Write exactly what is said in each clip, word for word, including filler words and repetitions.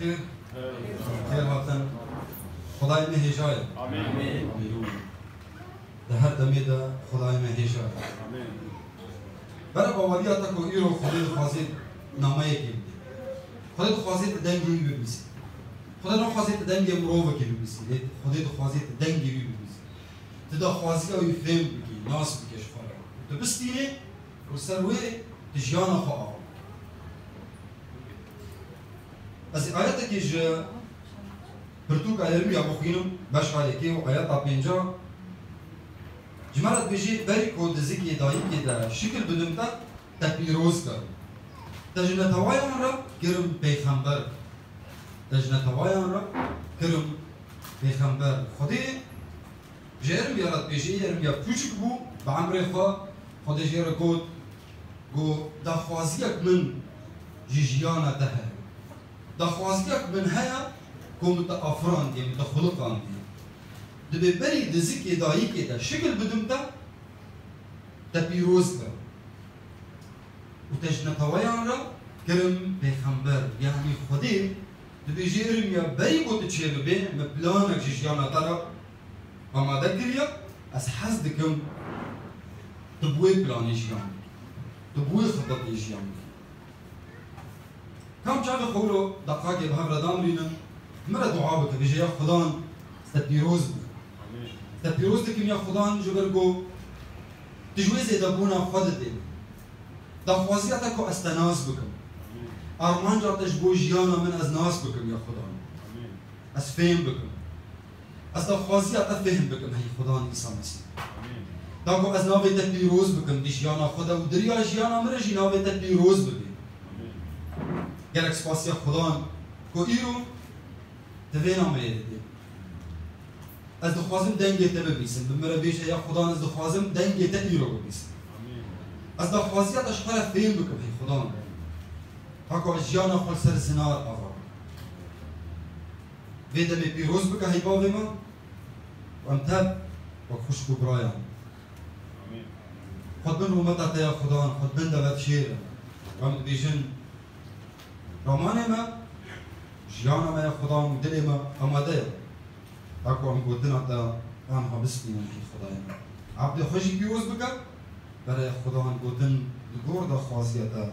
Xêr hatin. Xwedayê me hêja ye. Amîn. Di her demê de Xwedayê me hêja ye. Amîn. Bere baweriya te ku îro Xwedê dixwazê nameyekê bidê. Xwedê dixwazê tu dengê wî bibîsî. Xwedê naxwazê tu dengê mirovekê bibîsî. Lê Xwedê dixwazê tu dengê wî bibîsî. Tu daxwaziya wî fêm bikî, nas bikî ji xwe re. Tu bistînî û ser wê tu jiyana xwe ava bikî. Ez ê ayetekê ji pirtûka Yermiya bixwînim, beşa yekê û ayeta pênca. Ji me re dibêjê, berî ku di zikê dayikê de şikil bidim te, te pîroz kirim. Te ji netewayan re kirim pêxember. Te ji netewayan re kirim pêxember. Xwedê ji Yermiya re dibêjê, Yermiya kûçik bû, bi emrê xwe, Xwedê jê re got, got, daxwaziyek min ji jiyana te heye. Daxwaziyek min heye ku min te afirandiye, min te xuliqandiye. Dibê berî di zikê dayikê de şikil bidim te, te pîroz kirim. Û te ji netewayan re kirim pêxember. Yanî Xwedê dibêje, Yermiya, berî ku tu çêbibê, min planek ji jiyana te re amade kiriye. Ez hez dikim tu bi wê planê jiyan bikî. Tu bi wê xetetê jiyan bikî. Kam çaxê xwe wilo deqakê bi hev re damrînin, min re dua bike, bêje, ya Xudan, ez te pîroz bikim. Amîn. Ez te pîroz dikim ya Xudan, ji ber ku tu ji wê zêdebûna xwe didê. Daxwaziya te ku ez te nas bikim. Amîn. Armanca te ji bo jiyana min ez nas bikim ya Xudan. Amîn. Ez fêm bikim. Ez daxwaziya te fêhm bikim, hey Xudan Îsa Mesîh. Amîn. Da ku ez navê te pîroz bikim di jiyana xwe de û di riya jiyana min re jî navê te pîroz bibe. Amîn. Gelek spasiya Xudan ku îro tu vê nameyê didê. Ez dixwazim dengê te bibîsim. Bi min re bêje, ya Xudan, ez dixwazim dengê te îro bibîsim. Amîn. Ez daxwaziya te ji xwe re fêm bikim, hey Xudan. Ha ku ez jiyana xwe li ser zinar ava bikim. Vê demê pîroz bike hey bavê me û em tev wek xwişk û bira yan. Amîn. Xwe bin rûmeta te ya Xudan, xwe bin devet şêr in. Em dibêjin, ramanê me, jiyana me ya Xudan û dilê me amade ye. Wek em gotina te anha bistînin, ey Xwedayê me. Abdê xwe jî pîroz bike, berê Xudan gotin li gor daxwaziya te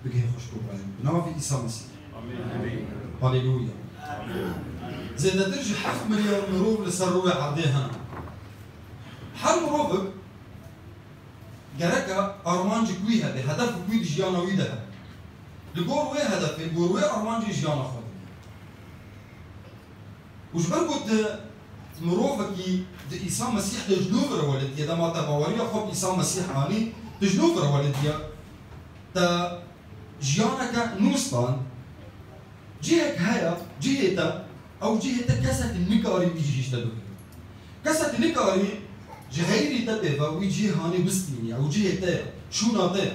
bigihê xwişk û birayên. Bi navê Îsa Mesîh. Amîn. Haleluya. Amîn. Zêdetir ji heft milyar mirov li ser rûyê erdê hene. Her mirovek gereke armancek wî hebe, hedefek wî di jiyana wî de hebe. Li gor wê hedefê, li gor wê armancê jiyana xwe dide. Û ji ber ku tu mirovekî di Îsa Mesîh de ji nû ve welediye, dema te baweriya xwe bi Îsa Mesîh anî, tu ji nû ve welediye, te jiyaneke nû stand, cihek heye, cihê te, ew cihê te kesek nikarî wî cihî ji te bigire. Kesek nikarî ji xeyrî te pê ve wî cihê hanê bistînî, ew cihê te ye, şûna te ye,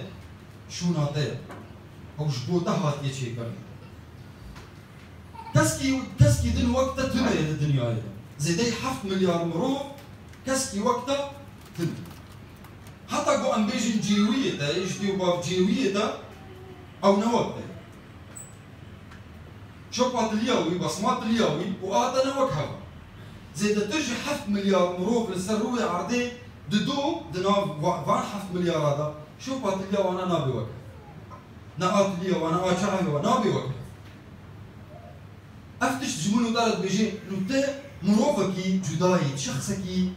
şûna te ye. Ew ji bo te hatiye çêkirin. Keskî, keskî din wek te tune ye di dinyayê de. Zêdeyî heft milyar mirov keskî wek te tune. Heta ku em bêjin cêwiyê te, ji dê û bav cêwiyê te, ew ne wek te ye. Şopa tiliya wî, basma tiliya wî û a te ne wek hev e. Zêdetir ji heft milyar mirov li ser rûyê erdê dido di nav va-, van heft milyara de, şopa tiliya wana nabe wek hev. Ne a tiliya wan, ne a çavê wan, nabe wek hev. Ev tişt ji min û te re dibêje, tu te mirovekî cuda yî, şexsekî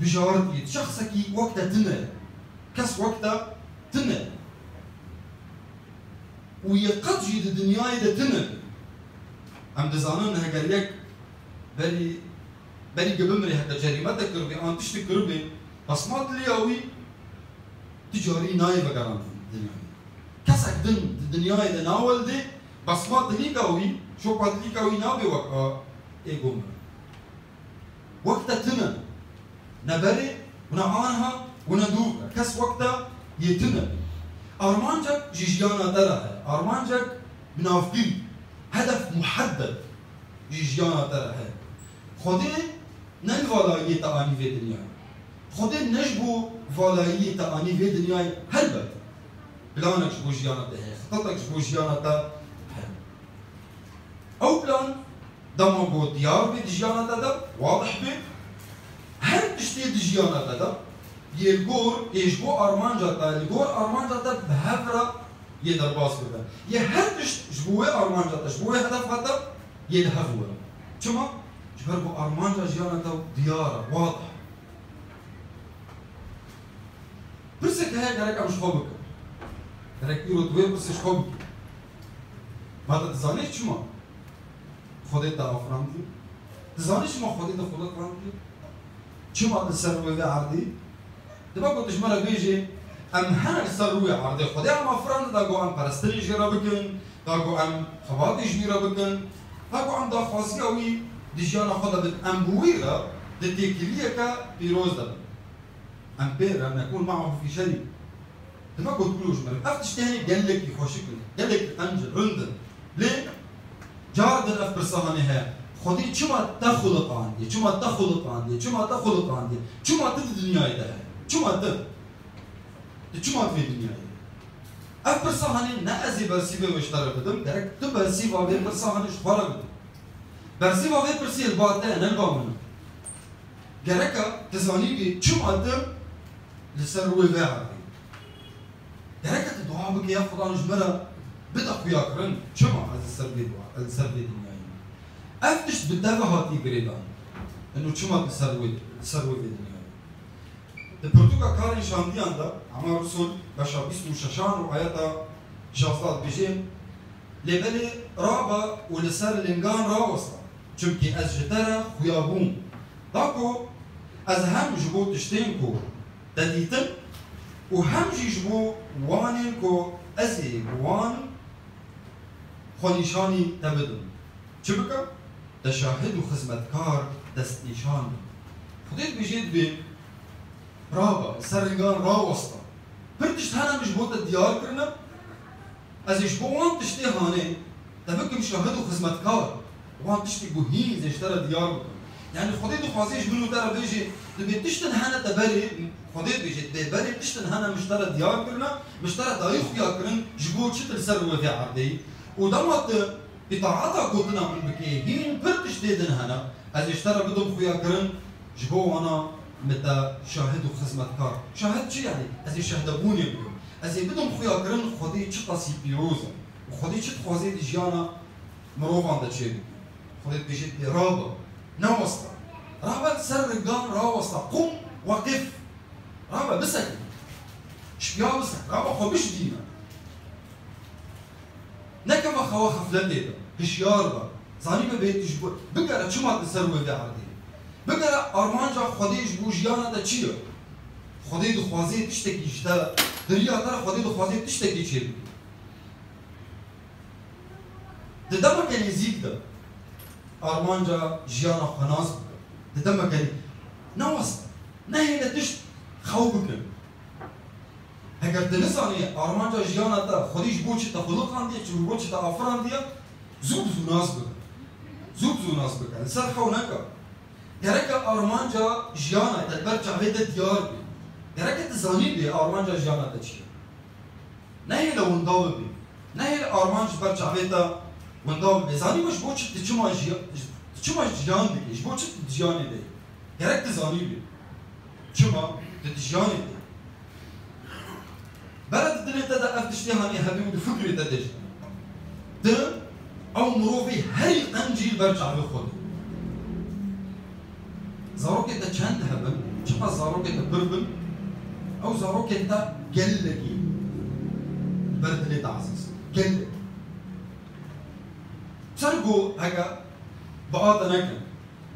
bijartî, şexsekî wek te tune. Kes wek te tune. Û yê qet jî di dinyayê de tune. Em dizanin heger yek berî, berî ku bimrê heke cerîme te kiribê, an tiştek kiribê, basma tiliya wî tu carî nayê vegerandin dinyayê. Kesek din di dinyayê de naweldê, basma tilîka wî, şopa tilîka wî nabe wek a ê ku mirin. Wek te tune. Ne berê, û ne anha, û ne dûv e. Kes wek te yê tune. Armancek ji jiyana te re heye. Armancek binavkirî. Hedef muhedded ji jiyana te re heye. Xwedê ne li valayiyê te anî vê dinyayê. Xwedê ne ji bo valayiyê te anî vê dinyayê. Helbet, planek ji bo jiyana te heye, xitetek ji bo jiyana te heye. Plan dema ku diyar bê di jiyana te de, wadih bê, her tiştê di jiyana te de, yê li gor, yê ji bo armanca te, li gor armanca te bi hev re yê derbas bibe. Yê her tişt ji bo wê armanca te, ji bo wê hedefa te yê li hev were. Çima? Ji ber ku armanca jiyana te diyar e, wadih e. Pirsek heye gerek em ji xwe bikin. Gerek îro tu wê pirsê ji xwe bikî. Ma te dizanî çima Xwedê te afirandiye? Dizanî çima Xwedê te xuliqandiye? Çima li ser rûyê vê erdê? Dibe ku tu ji me re bêjî, em hene li ser rûyê erdê Xwedê em afirandin, da ku em perestinê jê re bikin, da ku em xebatê ji wî re bikin, da ku em daxwaziya wî di jiyana xwe de bikin. Em bi wî re di têkiliyeke pîroz de bin. Em pê re nekûn me'ahu fî şerî. Dibe ku tu ji me re. Ev tiştê hene gelekî xweşik in, gelekî qenc in, rind in. Lê car din ev pirsa hane heye. Xwedê çima te xuliqandiye? Çima te xuliqandiye? Çima te xuliqandiye? Çima tu di dinyayê de heye? Çima tu? Tu çima di vê dinyayê de? Ev pirsa hane ne ez ê bersîvê wê ji te re bidim, gerek tu bersîva vê pirsa hane ji xwe re bidî. Bersîva vê pirsê li ba te ye, ne li ba min e. Gereka tu zanîbî çima tu li ser rûyê vê erdê. Gereka tu dua bike ya Xudan ji min re bide xuyakirin, çima ez li ser vê dua, ez li ser vê dinyayê me. Ev tişt bi te ve hatiye girêdan. Eno çima tu li ser wê, li ser wê vê dinyayê. Di pirtûka Karên Şandiyan de, Emar Rusul, beşa bîst û şeşan û ayeta şazdeh dibêje, Lê belê rabe û li ser lingan raweste, çimkî ez ji te re xuya bûm. Da ku ez hem ji bo tiştên ku te dîtin û hem jî ji bo wanên ku ez ê bi wan xwenîşanî te bidim. Çi bikim? Te şahid û xizmetkar destnîşan bim. Xwedê dibêje, dibê, rabe, li ser lingan raweste. Pir tişt hene min ji bo te diyar kirine. Ez ê ji bo wan tiştê hanê te bikim şahid û xizmetkar. Wan tiştê ku hîn ez ê ji te re diyar bikim. Yanî Xwedê dixwaze ji min û te re bêjê, dibê tiştin hene te berê, Xwedê dibêje, dibê berê tiştin hene min ji te re diyar kirine, min ji te re dayî xuya kirin, ji bo çi tu li ser rûyê vê erdê yî. Û dema tu îtaeta gotina min bikê, hîn pir tiştê din hene, ez ê ji te re bidim xuya kirin, ji bo wana min te şahid û xizmetkar. Şahid çi yanî? Ez ê şehdebûnê bikim. Ez ê bidim xuya kirin Xwedê çi qasî pîroz e û Xwedê çi dixwaze di jiyana mirovan de çêbike. Xwedê dibêje, dibê rabe, neweste. Rabe li ser lingan raweste. Qum weqif. Rabe bisekine. Şipiya bisekine. Rabe xwe bişidîne. Nekeve xewa xefletê de. Hişyar be. Zanîbe bê tu ji bo, bigere çima tu ser wê vê erdê. Bigere armanca Xwedê ji bo jiyana te çi ye? Xwedê dixwaze tiştekî ji te, di riya te re Xwedê dixwaze tiştekî çêbike. Di demeke nêzîk de armanca jiyana xwe nas bike. Di demeke nê-, neweste. Nehêle tişt xew bikin. Heger tu nizanî armanca jiyana te Xwedê ji bo çi te xuliqandiye, ji bo çi te afirandiye, zû bi zû nas bike. Zû bi zû nas bike. Li ser xew neke. Gereke armanca jiyana te li ber çavê te diyar be. Gereke tu zanîbê armanca jiyana te çi ye. Nehêle winda bibî. Nehêle armanc ji ber çavê te winda bibê. Zanî ji bo çi tu çima jiya-, tu çima jiyan dikî, ji bo çi tu di jiyanê de yî. Gerek tu zanîbî. Çima tu di jiyanê de yî. Bere di dilê te de ev tiştê hanî hebî û di fikrê te de jî. Tu ew mirovê herî qencî li ber çavê xwe de. Zarokê te çend hebin, çiqas zarokê te pir bin, ew zarokên te gelekî li ber dilê te ezîz. Gelekî. Ser ku heke bi a te nekin,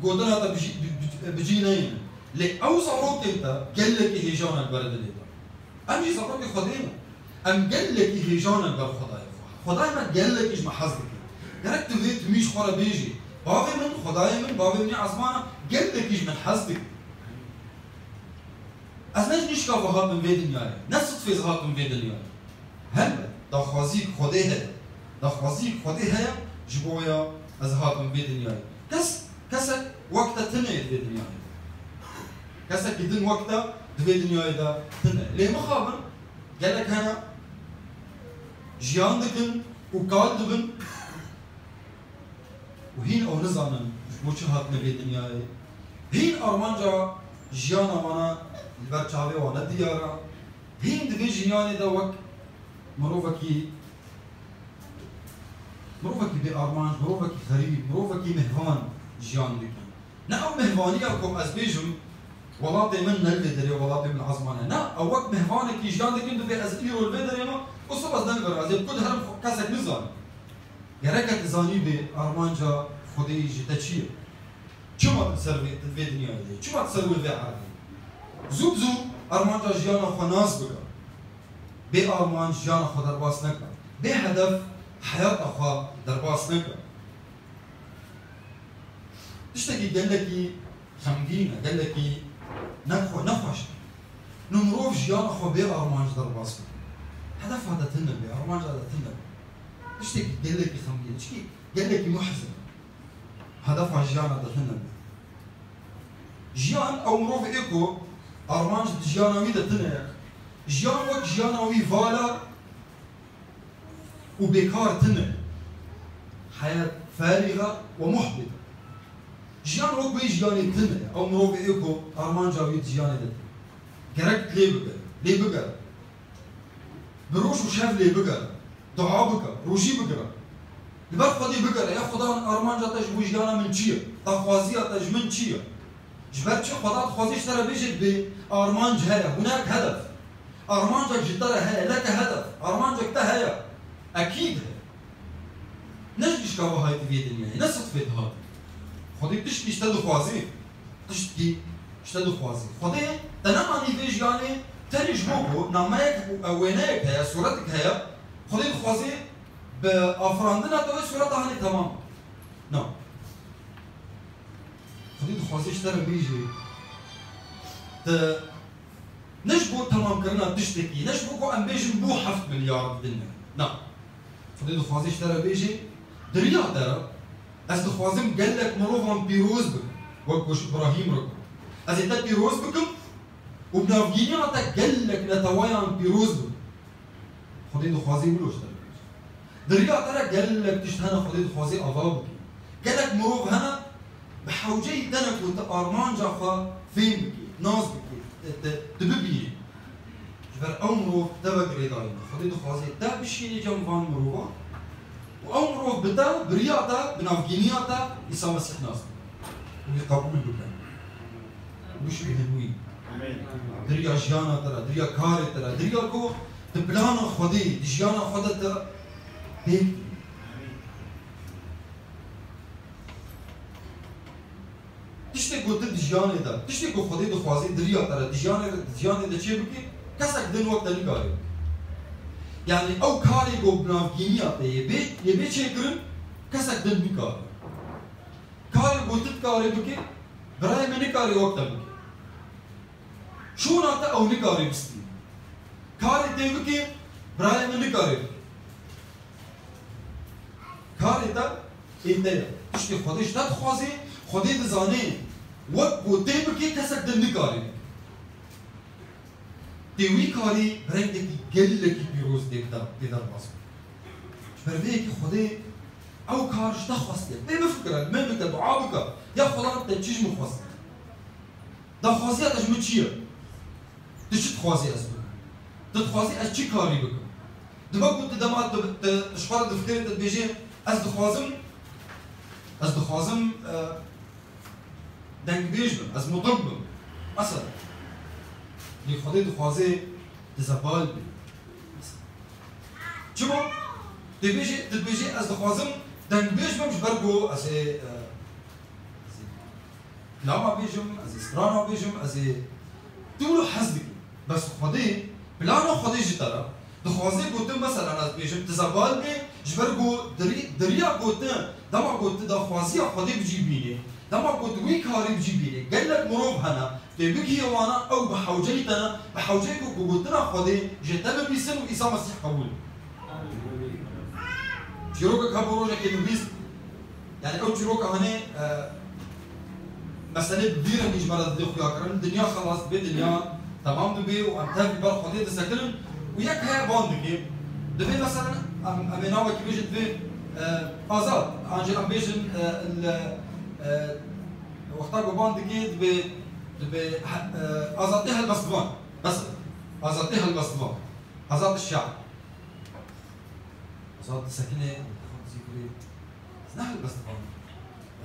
gotina te bi cî, bi, bi, bi cî neynin. Lê ew zarokên te gelekî hêja ne li ber dilê te. Em jî zarokê Xwedê ne. Em gelekî hêja ne li ber Xwedayê xwe. Xwedayê me gelekî ji me hez dike. Gerek tu vê timî ji xwe re bêjî, Bavê min, Xwedayê min, Bavê min ê esmana, gelekî ji min hez dike. Ez ne ji nişka ve hatim vê dinyayê, ne sidfê ez hatim vê dinyayê. Helbet, daxwazî Xwedê heye. Daxwazî Xwedê heye, ji bo ya ez hatim vê dinyayê. Kes, kesek wek te tune ye di vê dinyayê de. Kesekî din wek te di vê dinyayê de tune. Lê mixabin, gelek hene, jiyan dikin û kal dibin. Û hîn ew nizanin ji bo çi hatine vê dinyayê. Hîn armanca jiyana wana li ber çavê wan ne diyar e. Hîn di vê jiyanê de wek mirovekî, mirovekî bê armanc, mirovekî xerîb, mirovekî mehvan jiyan dikin. Ne ew mehvaniya ku ez bêjim, welatê min ne li vê derê, welatê min ezman e. Ne, ew wek mehvanekî jiyan dikin, dibê ez îro li vê derê me, û sibe ez ne li vir, ez ê bi ku diherim, kesek nizane. Gerek e tu zanîbî armanca Xwedê ji te çi ye? Çima tu ser vê, tu vê dinyayê de yî? Çima tu ser wê vê erdê yî? Zû bi zû armanca jiyana xwe nas bike. Bê armanc jiyana xwe derbas neke. Bê hedef heyata xwe derbas neke. Tiştekî gelekî xemgîn e, gelekî nexwe-, nexweş e. Nû mirov jiyana xwe bê armanc derbas bike. Hedefa de tune be, armanca de tune be. Tiştekî gelekî xemgîn e. Çikî gelekî muhzin e. Hedefa jiyana de tune be. Jiyan ew mirov ê ku armanc di jiyana wî de tune ye. Jiyan wek jiyana wî vala û bêkar tune. Heyat ferîx e we muhbit e. Jiyan wek wê jiyanê tune. Ew mirov ê ku armanca wî di jiyanê de tune. Gerek lê bigere. Lê bigere. Bi roj û şev lê bigere. Dua bike. Rojî bigire. Li ber Xwedê bigere. Ya Xweda armanca te ji bo jiyana min çi ye? Daxwaziya te ji min çi ye? Ji ber çi Xweda dixwaze ji te re bêje, dibê armanc heye, hûn e hedef. Armancek ji te re heye, leke hedef. Armancek te heye. Ekîd heye. Ne ji gişka ve hatî vê dinyayê, ne sidfê dihatî. Xwedê tiştkî ji te dixwaze. Tiştkî ji te dixwaze. Xwedê te nemanî vê jiyanê tenê ji bo ku nameyek û wêneyek heye, sûretek heye. Xwedê dixwaze bi afirandina te wê sûreta hanê temam bike. Na. Xwedê dixwaze ji te re bêje, tu ne ji bo temamkirina tiştekî, ne ji bo ku em bêjin bû heft milyar di dinyayê. Na. Xwedê dixwaze ji te re bêje, di riya te re ez dixwazim gelek mirovan pîroz bikim, wek ku ji Îbrahîm re got. Ez ê te pîroz bikim û bi navgîniya te gelek netewayan pîroz bikim. Xwedê dixwaze wilo ji te re bêje. Di riya te re gelek tişt hene Xwedê dixwaze ava bike. Gelek mirov hene bi hewceyî te ne ku tu armanca xwe fêm bikî, nas bikî, te, te, tu bibînî. Ji ber ew mirov te ve girêdayî ne. Xwedê dixwaze te bişînî cem van mirovan û ew mirov bi te, bi riya te, bi navgîniya te Îsa Mesîh nas bike û wî qebûl bike. Û bişbîne wî. Amîn. Di riya jiyana te re, di riya karê te re, di riya ku di plana Xwedê, di jiyana xwe de te pêk tî. Tiştê ku tu di jiyanê de, tiştê ku Xwedê dixwaze di riya te re, di jiyanê, di jiyanê de çê bikî, kesek din wek te nikare bike. Yanî ew karê ku bi navgîniya te yê bê, yê bê çêkirin, kesek din nikare. Karê ku tu dikarî bikî, birayê min nikare wek te bike. Şûna te ew nikare bistîne. Karê tê bikî, birayê min nikare bike. Karê te ê te ye. Tiştê Xwedê ji te dixwaze, Xwedê dizane wek ku tê bikî kesek din nikare bike. Tê wî karî bi rengekî gelekî pîroz tê de, tê derbas bike. Ji ber vê yekê Xwedê ew kar ji te xwestiye. Bê bifikire, li min bike, dua bike. Ya Xweda, te çi ji min xwestiye? Daxwaziya te ji min çi ye? Tu çi dixwazî ez bikim? Tu dixwazî ez çi karî bikim? Dibe ku tu dema tu, tu, tu ji xwe re difikirî, tu dibêjî, ez dixwazim, ez dixwazim, e, dengbêj bim, ez mutib bim. Mesela, lê Xwedê dixwaze tu zebal bî. Mesela. Çima? Tu dibêjî, tu dibêjî, ez dixwazim dengbêj bim ji ber ku ez ê, e, ez ê Kilama bêjim, ez ê strana bêjim, ez ê tu wilo hez dikî. Bes Xwedê, plana Xwedê ji te re dixwaze ku tu, meselen ez bêjim, tu zebal bê, ji ber ku dirî-, diriya ku tu, dema ku tu daxwaziya Xwedê bi cî bînî, dema ku tu wî karî bi cî bînî, gelek mirov hene, tê bigihî wana, ew bi hewceyî te ne, bi hewceyî ku, ku gotina Xwedê ji te bibîsin û Îsa Mesîh qebûl. Çîrokek hebû rojekê min bîst, yani ew çîroka hanê, e, meselê bi vî rengî ji me re didê xuya kirin, dinya xelas dibê, dinya temam dibê û em tev li ber Xwedê disekirin û yek heye ban dikê. Divê meselen em, em ê navekî bêjin, divê E, azad, an jî em bêjin, e, li, e, wexta ku bang dikê, dibê, dibê, he-, e, azadî helbestvan. Bes, azadî helbestvan. Azad şe'b. Azad disekine, dixwe dizîvirê. Ez ne helbestvan.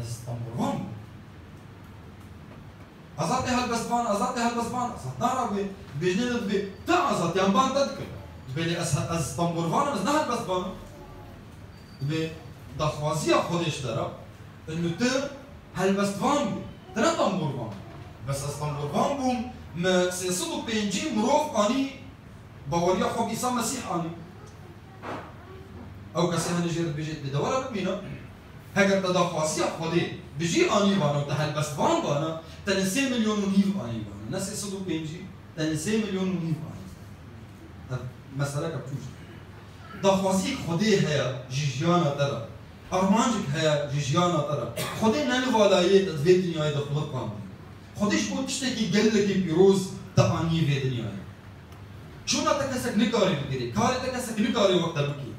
Ez tembûrvan bûm. Azad ê helbestvan, azad ê helbestvan, azad nara wê. Bêjinê de dibê, tu azad, yan bang te dikin. Dibê lê ez, ez tembûrvan im, ez ne helbestvan im. Dibê daxwaziya Xwedê ji te re, inu tu helbestvan bû, tu ne tembûrvan bû. Bes ez tembûrvan bûm, me sê sed û pêncî mirov anî baweriya xwe bi Îsa Mesîh anî. Ew kesê hene jê re dibêjê, dibê de were bimîne. Heger te daxwaziya Xwedê bi jî anî vana û te helbestvan vana, te ne sê milyon û nîv anî vana, ne sê sed û pêncî, te ne sê milyon û nîv anî. Ev meseleke tûj. Daxwaziyek Xwedê heye ji jiyana te re. Armancek heye ji jiyana te re. Xwedê ne li va layê te di vê dinyayê de xuliqandî. Xwedê ji bo tiştekî gelekî pîroz te anî vê dinyayê. Çûna te kesek nikarê bigirê, karê te kesek nikarê wek te bikê.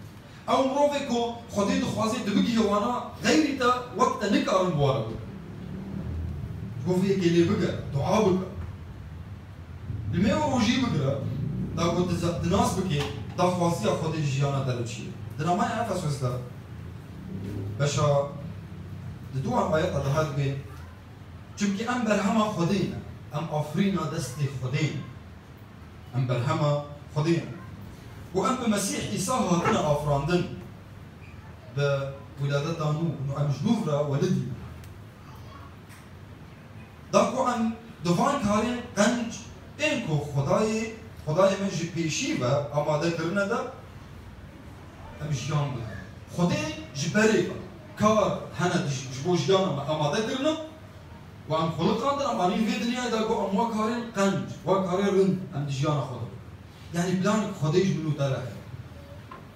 Ew mirovê ku Xwedê dixwazê tu bigihê wana, xeyrî te wek te nikarin bi wa re bikin. Ji bo vê yekê lê bigere, dua bike. Limê û rojî bigire, da ku diza-, dinas bikê, daxwaziya Xwedê ji jiyana te re çi ye. Di namaya Efesos de, beşa di duwan ayeta de hat bê, çimkî em berhema Xwedê ne, em afirîna destê Xwedê ne. Em berhema Xwedê ne. Û em bi Mesîh Îsa hatine afirandin, bi wiladeta nû, û em ji nû re welidî ne. Da ku em di van karên qenc ên ku Xwedayê, Xwedayê me ji pêşî ve amade kirine de, em jiyan bidin. Xwedê ji berê ve kar hene di ji, ji bo jiyana me amade kirine, û em xuliqandin, em anîn vê dinyayê de ku em wa karên qenc, wa karê rind, em di jiyana xwe de bikin. Yanî planek Xwedê ji min û te re heye.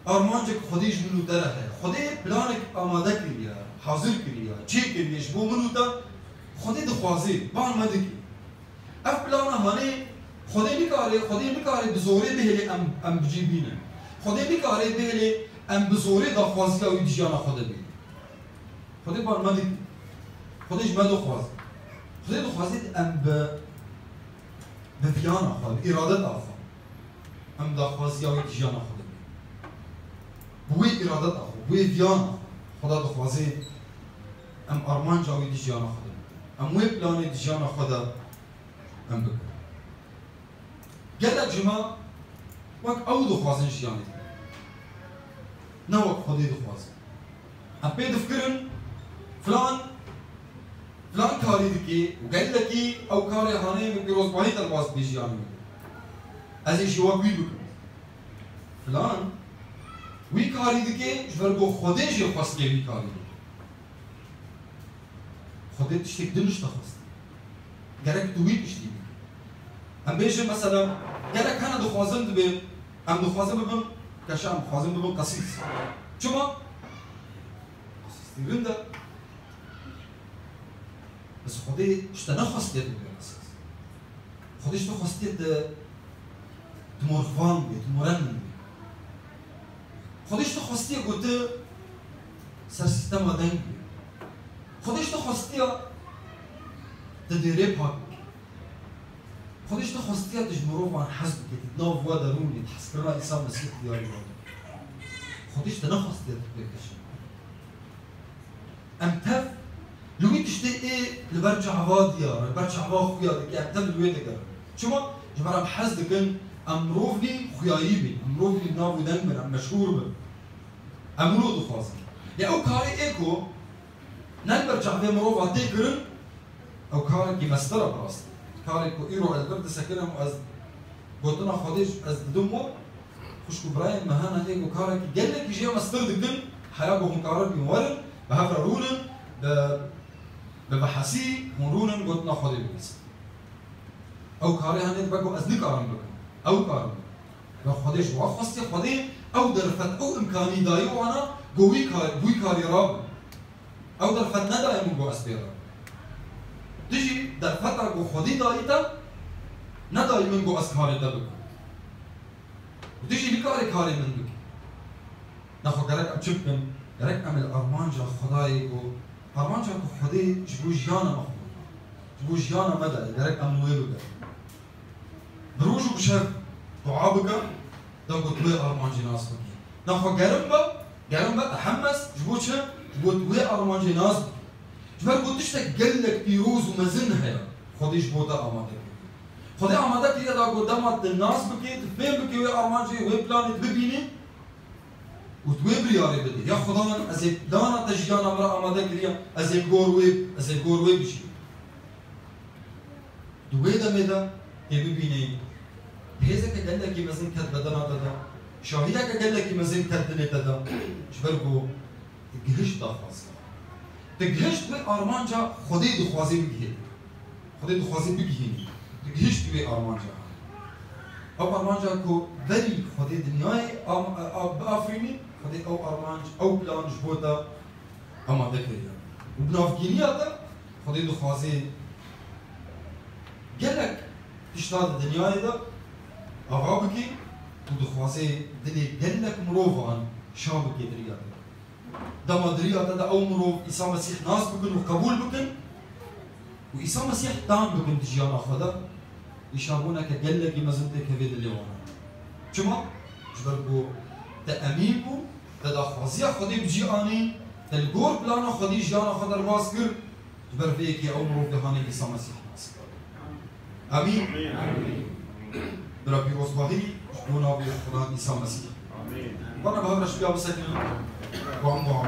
Armancek Xwedê ji min û te re heye. Xwedê planek amade kiriye, hazir kiriye, çêkiriye ji bo min û te. Xwedê dixwazê, bang me dike. Ev plana hanê Xwedê nikare, Xwedê nikare bi zorê bihêlê em, em bi cî bînin. Xwedê nikare bihêlê em bi zorê daxwaziya wî di jiyana xwe de bînin. Xwedê bang me dike. Xwedê ji me dixwaze. Xwedê dixwaze em bi, bi viyana xwe, bi îradeta xwe, em daxwaziya wî di jiyana xwe de bînin. Bi wê îradeta xwe, bi wê viyana xwe, Xweda dixwaze em armanca wî di jiyana xwe de bikin. Em wê planê di jiyana xwe de em bikin. Gelek ji me wek ew dixwazin jiyanê bikin. Ne wek Xwedê dixwazin. Em pê difikirin, filan, filan karî dike û gelekî ew karê hanê min pîrozbahî derbas dibê jiyanê min. Ez ê jî wek wî bikim. Filan wî karî dike, ji ber ku Xwedê jê xwestiye wî karî bike. Xwedê tiştek din ji te xwestiye. Gerek tu wî tiştî bikî. Em bêjin mesela, gelek hene dixwazin dibê, em dixwazin bibin keşa, em dixwazin bibin qesîs. Çima? Qesîs tî rind e. Bes Xwedê ji te nexwestiye tu bibî qesîs. Xwedê ji te xwestiye tu, tu morxvan bî, tu moren bî. Xwedê ji te xwestiye ku tu ser sîstema deng bî. Xwedê ji te xwestiye tu dêrê pak bikî. Xwedê ji te xwestiye tu ji mirovan hez bikî, tu di nav we de rûnî, tu hezkirina Îsa Mesîh diyarî we bikî. Xwedê ji te nexwestiye tu pêkeşe. Em tev li wî tiştê ê li ber çava diyar e, li ber çava xuya dike, em tev li wê digerin. Çima? Ji ber em hez dikin, em mirov nîn xuyayî bîn, em mirov nîn nav û deng bin, em meşhûr bin. Em wilo dixwazin. Ya ew karê ê ku ne li ber çavê mirova tê kirin, ew karekî mestir e bi rastî. Karê ku îro ez vir disekinim û ez gotina Xwedê ji ez didim we, xwişk û birayên me hene ê ku karekî gelekî jê mestir dikin, heya ku hûn karibîn werin, bi hev re rûnin, bi, bi behesî hûn rûnin gotina Xwedê bihîsin. Ew karê hene dibe ku ez nikarim bikim. Ew karin bikin. Ve Xwedê ji wan xwestiye, Xwedê ew derfet, ew imkanî dayî wana ku wî kar, wî karî rabin. Ew derfet nedaye min ku ez pê re. Tu jî derfeta ku Xwedê dayî te, nedayî min ku ez karê te bikim. Û tu jî nikarî karê min bikî. Nexwe gerek em çi bikin? Gerek em li armanca Xwedayê ku, armanca ku Xwedê ji bo jiyana me xwe, ji bo jiyana me daye, gerek em li wê bigerin. Bi roj û bi şev dua bike, da ku tu wê armancê nas bikî. Nexwe gerim be, gerim be, tehemes, ji bo çi? Ji bo tu wê armancê nas bikî. Ji ber ku tiştek gelek pîroz û mezin heye, Xwedê ji bo te amade kiriye. Xwedê amade kiriye da ku dema tu nas bikî, tu fêm bikî wê armancê, wê planê tu bibînî, û tu wê biryarê bidî. Ya Xudan, ez ê plana te jiyana min re amade kiriye, ez ê gor wê, ez ê gor wê bijîm. Di wê demê de tê bibînî, hêzeke gelekî mezin ket bedena te de, şahideke gelekî mezin ket dilê te de, ji ber ku tu gihişt daxwaziya. Tu gihişt wê armanca Xwedê dixwazê bigihê. Xwedê dixwazê bigihînî. Tu gihişt wê armanca. Ew armanca ku berî Xwedê dinyayê am-, a-, biafirînî, Xwedê ew armanc, ew plan ji bo te amade kiriye. Û bi navgîniya te Xwedê dixwazê gelek tişta di dinyayê de ava bikî û dixwazê dilê gelek mirovan şa bikê di riya te. Dema di riya te de ew mirov Îsa Mesîh nas bikin û qebûl bikin û Îsa Mesîh tam bikin di jiyana xwe de, îşanbûneke gelekî mezin tê kevê dilê wan. Çima? Ji ber ku te emîn bû, te daxwaziya Xwedê bi cî anî, te li gor plana Xwedê jiyana xwe derbas kir, ji ber vê yekê ew mirov dê hanê Îsa Mesîh nas bike. Amîn. Bira pîrozbahî ji bo navê Xudan Îsa Mesîh. Bana bi hev re şiya bisekinin. Wan wan.